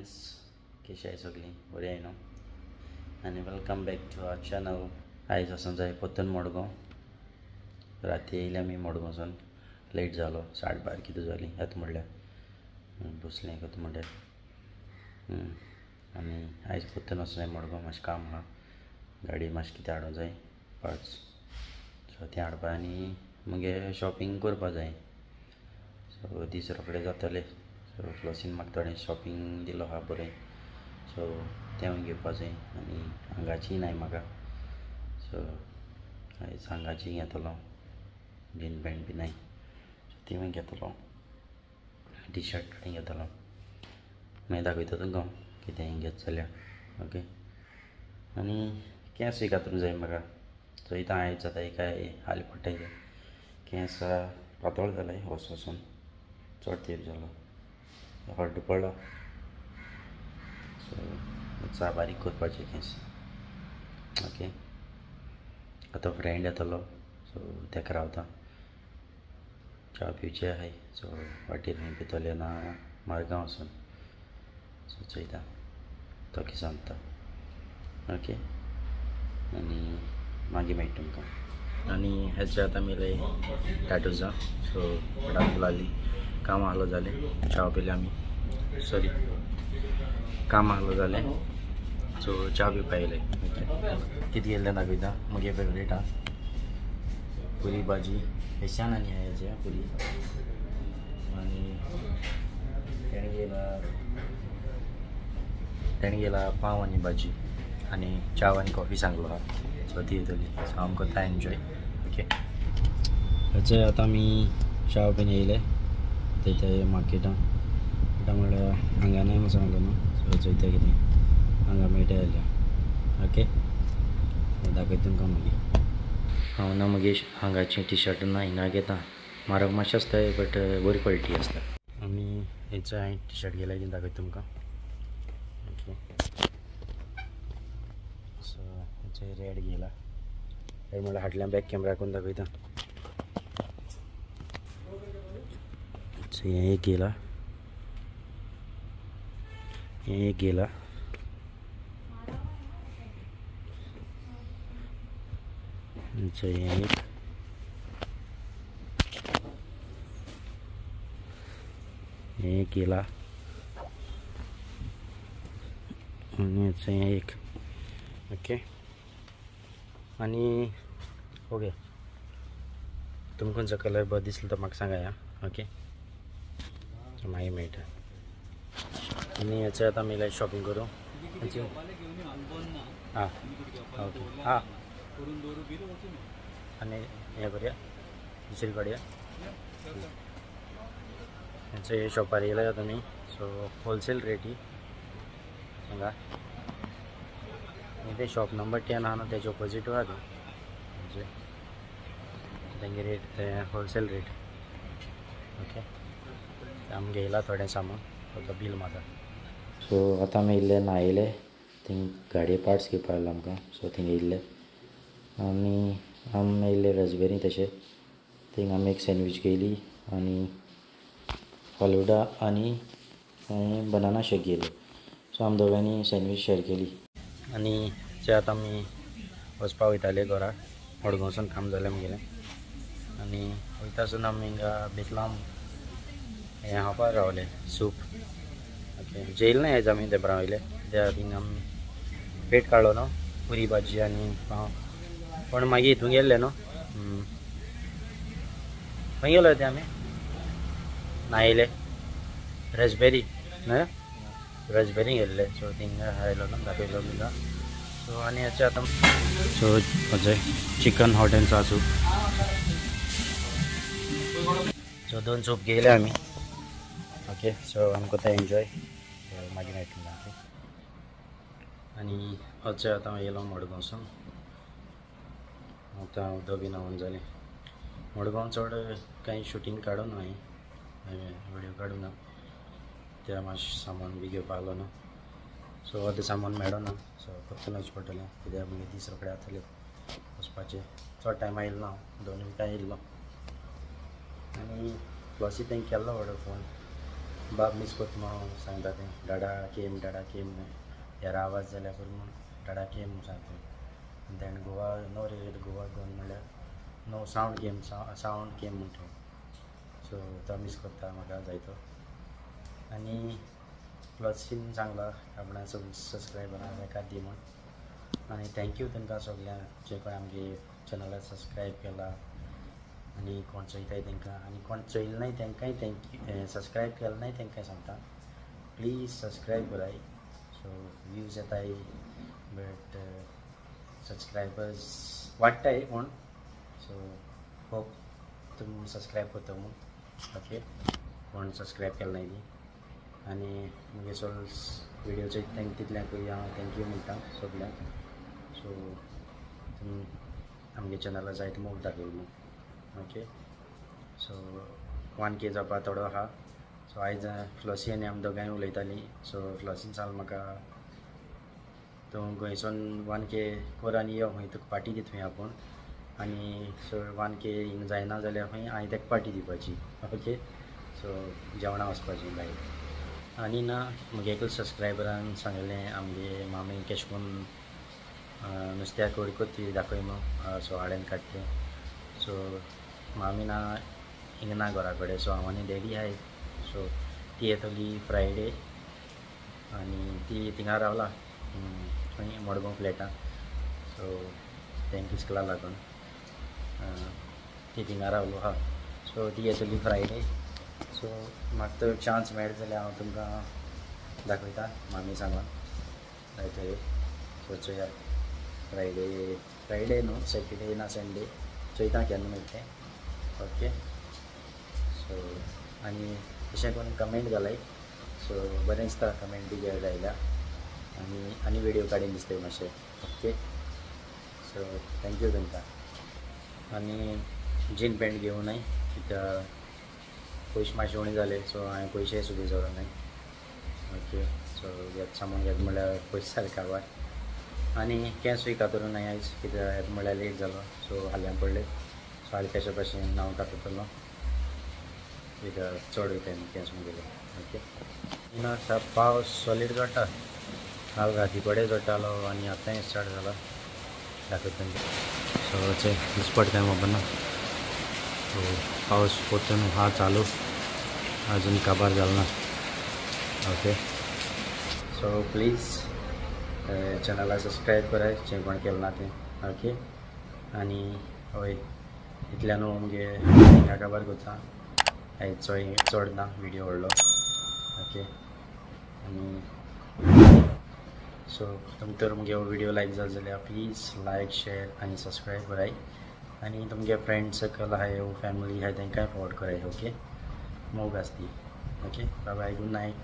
Friends, कशी आहे सगळी बरी आहे न्हू आनी welcome back to our channel. आयज वचोंक जाय परतून मडगांव. राती येयले आमी मडगांवसून, लेट जालो, 12:30 कितें जाली येता म्हणल्यार बसलें येता म्हणल्यार. आनी आयज परतून वचोंक जाय मडगांव, मातशें काम आहा, गाडी मातशें कितें हाडूंक जाय पार्ट्स, सो तें हाडपा आनी मागीर शॉपिंग करपा जाय. सो दीस रोखडे जातले. सो फ्लॉसीन म्हाका थोडें शॉपिंग दिलो आहा बरें, सो तें घेवपा जाय आनी हांगाची नाय म्हाका. सो आयज हांगाची घेतलो, जीन पॅन्ट बी नाय, सो ती घेतलो, टी शर्ट थोडें घेतलो. मागीर दाखयता तुमकां कितें घेत जाल्यार. ओके, आनी केंस कातरूंक जाय म्हाका. चोयता आयज जाता काय हाली पडटा. केंस पातळ जाले वच वचून चड तेंप जालो, हड्ड पडलो. सो चा बारीक करपाचें केंस. ओके, आतां फ्रेंड येतलो, सो तेका रावता, च्या पिवचे आहाय. सो वाटेर खंय पितले ना मारगांव वचून, सो चोयता तो कितें सांगता. ओके, आनी मागीर मेळटा तुमकां. आनी हेजे आतां आमी येयले टाटूजा. सो वडाप लागली, काम आहलो जालें, च्या पिले आमी, सॉरी काम आहलो जालें, सो च्या पिवपा येयले. कितें केलें तें दाखयता. म्हगे फेवरेट आहा पुरी भाजी, हेच्यान आनी हेजे पुरी. आनी तेणें गेला पाव आनी भाजी आनी च्या आनी कॉफी सांगलो आहा. सो ती येतली, सो आमकां करता एन्जॉय. ओके, हेचे आतां आमी च्या बीन येयले थंय मार्केटान. म्हणल्यार हांगा नाय म्हूण सांगलो न्हू, सो चोयता कितें हांगा मेळटा जाल्यार. ओके, दाखयता तुमकां मागीर. हांव ना मागीर हांगाची टी शर्ट ना हिंगा घेता, म्हारग मातशें आसता बट बरी क्वॉलिटी आसता. आनी हेचो हांवें टी शर्ट घेतला ती दाखयता तुमकां. ओके, सो हेचो रेड घेयला, रेड म्हणल्यार हाडल्या बॅक कॅमेरा करून दाखयता. सो हें एक घेयला, हें एक घेयला, हें एक, हें एक घेयला आनी हें एक. ओके, आनी ओके, तुमकां खंयचो कलर बरो दिसलो तो म्हाका सांगा. ओके, मागीर मेळटा. आनी हेचे आतां आमी लायक शॉपिंग करूं. आं ओके, आं आनी हें करुया, दुसरी कडेन हेचे हे शॉपार येयले तुमी. सो होलसेल रेटी हांगा, आनी ते शॉप नंबर 10 आहा न्हू तेजे ऑपोजीट आहा तें, म्हणजे तेंगे रेट होलसेल रेट. ओके, आमी घेयला थोडें सामान, तो बील मारता. सो आतां आमी येयल्ले न्हायले, थिंग गाडये पार्ट्स घेवपा आयलो आमकां, सो थिंग येयल्ले. आनी आमी येयल्ले रसबेरी, तशें थिंग आमी एक सँडवीच घेयली आनी फालुडा आनी बनाना शेक घेयलो. सो आमी दोगांनी सँडवीच शेअर केली. आनी जे आतां आमी वचपा वयताले घरा, मडगांवसून काम जालें आमगेलें. आनी वयता आसतना आमी हिंगा बेतलाम हें खावपाक रावले, सूप. ओके, जेयल ना हेज आमी तेंपरा वयले, त्या थिंग आमी पेट काडलो न्हू, पुरी भाजी आनी पाव. पण मागीर हितून गेल्ले न्हू, खंय गेलो ते आमी न्हायले रसबेरी न्हय, रसबेरी गेल्ले. सो थिंगा आयलो न्हू, दाखयलो तुमकां. सो आनी हेचे आतां सो अजय chicken hot and sour soup. So 2 soup घेयले आमी. ओके, सो आमकां करता एन्जॉय, मागीर मेळटलें. ओके, आनी अजय आतां येयलो मडगांवसून. आतां उदक बी न्हांवन जालें. मडगांव चड कांय शुटींग काडूं ना हांवें, व्हिडियो काडूं ना, त्या मातशें सामान बी घेवपा आसलो न्हू. सो आतां सामान मेळना, सो परतून वचचें पडटलें, कित्याक मागीर दीस रोखडे जातले वचपाचें. चड टायम आयलो ना, 2 मिनटां येयल्लो. आनी प्लस तेंकां केल्लो ऑर्डर फोन, बाब मिस करता म्हणून सांगता तें डाडा केम डाडा केम यार आवाज जाल्यार पुरो म्हूण डाडा केम म्हणून सांगता. Then Goa no रे गोवा गोवन म्हणल्यार no sound game sound game म्हणटा. सो तो मिस करता म्हाका जायतो. आनी प्लसीन सांगला आपणा सबस्क्रायबरांक एकाद दी म्हूण. आनी thank you तांकां सगल्यांक जे कोण आमगे चॅनलाक सबस्क्रायब केला आनी कोण चोयताय तांकां आनी कोण चोयले नाय तांकांय thank you subscribe केलें नाय तांकांय सांगता प्लीज सबस्क्रायब कराय. सो व्यूज येताय बट सबस्क्रायबर्स वाडटाय कोण. सो होप तुमी सबस्क्रायब करता म्हूण. ओके कोण सबस्क्रायब केलें नाय ती. आनी मुगे सगळे व्हिडियो चोयता तांकां तितल्यांकूय हांव thank you म्हणटा सगल्यांक. सो तुमी आमगे चॅनला जायते मोग दाखयलो म्हूण. ओके सो 1K जावपा थोडो आहा. सो आयज फ्लॉसी आनी आमी दोगांय उलयतालीं. सो फ्लॉसीन सांगलें म्हाका तूं गोंयसून 1K कर आनी यो खंय तुका पार्टी दिता खंय आपूण. आनी सो 1K हिंगा जायना जाल्यार खंय हांवें ताका पार्टी दिवपाची. ओके सो जेवणां वचपाची भायर. आनी ना म्हगे एकले सबस्क्रायबरान सांगलें आमगे मामी केश करून नुस्त्याक कडी कोत्ती दाखय म्हूण. सो हाडेन काडटे. सो मामी ना हिंगा ना घरा कडेन. सो हांव आनी डॅडी आहाय. सो ती येतली फ्रायडे आनी ती थिंगा रावला खंय मडगांव फ्लॅटान. सो तेंका इस्कुला लागून ती थिंगा रावलो आहा. सो ती येतली फ्रायडे. सो म्हाका तर चान्स मेळटा जाल्यार हांव तुमकां दाखयता मामी सांगून जायते. सो चोया फ्रायडे फ्रायडे न्हू सॅटर्डे ना संडे चोयता केन्ना मेळटा तें. ओके सो आनी अशें करून कमेंट घालाय. सो बरें दिसता कमेंट बी जायल्यार आनी आनी व्हिडियो काडीन दिसता मातशें. ओके सो thank you तुमकां. आनी जीन पॅन्ट घेवनाय कित्याक पयशे मातशे उणें जाले. सो हांवें पयशे सुद्दां जोडूंक. ओके सो घेत सामान घेत म्हणल्यार पयशे सारके काबार. आनी केंसूय कातरूं नाय आयज कित्याक येता म्हणल्यार लेट जालो. सो हाल्यां पडले. सो हालीं केंसा भाशेन हांव कातरतलो कित्याक चड वयता न्ही केंस मुगेले. ओके ना साप पावस सॉलीड जोडटा. काल राती कडेन जोडटालो आनी आतांय स्टार्ट जाला. दाखयता. सो चय दिसपट काय खबर ना. सो पावस परतून आहा चालू अजून काबार जालो ना. ओके सो प्लीज चॅनला सबस्क्रायब कराय जे कोण केलें ना तें. ओके आनी हय इतल्यान मुगे हिंगा काबार करता. आयज चोय चड ना व्हिडियो व्हडलो. ओके आनी सो तुमकां तर मुगे हो व्हिडियो लायक जालो जाल्यार प्लीज लायक शेर आनी सबस्क्रायब कराय. आनी तुमगे फ्रेंड सर्कल आहाय वो फॅमिली आहाय तांकांय फॉरवर्ड कराय. ओके मोग आसती. Okay bye bye good night.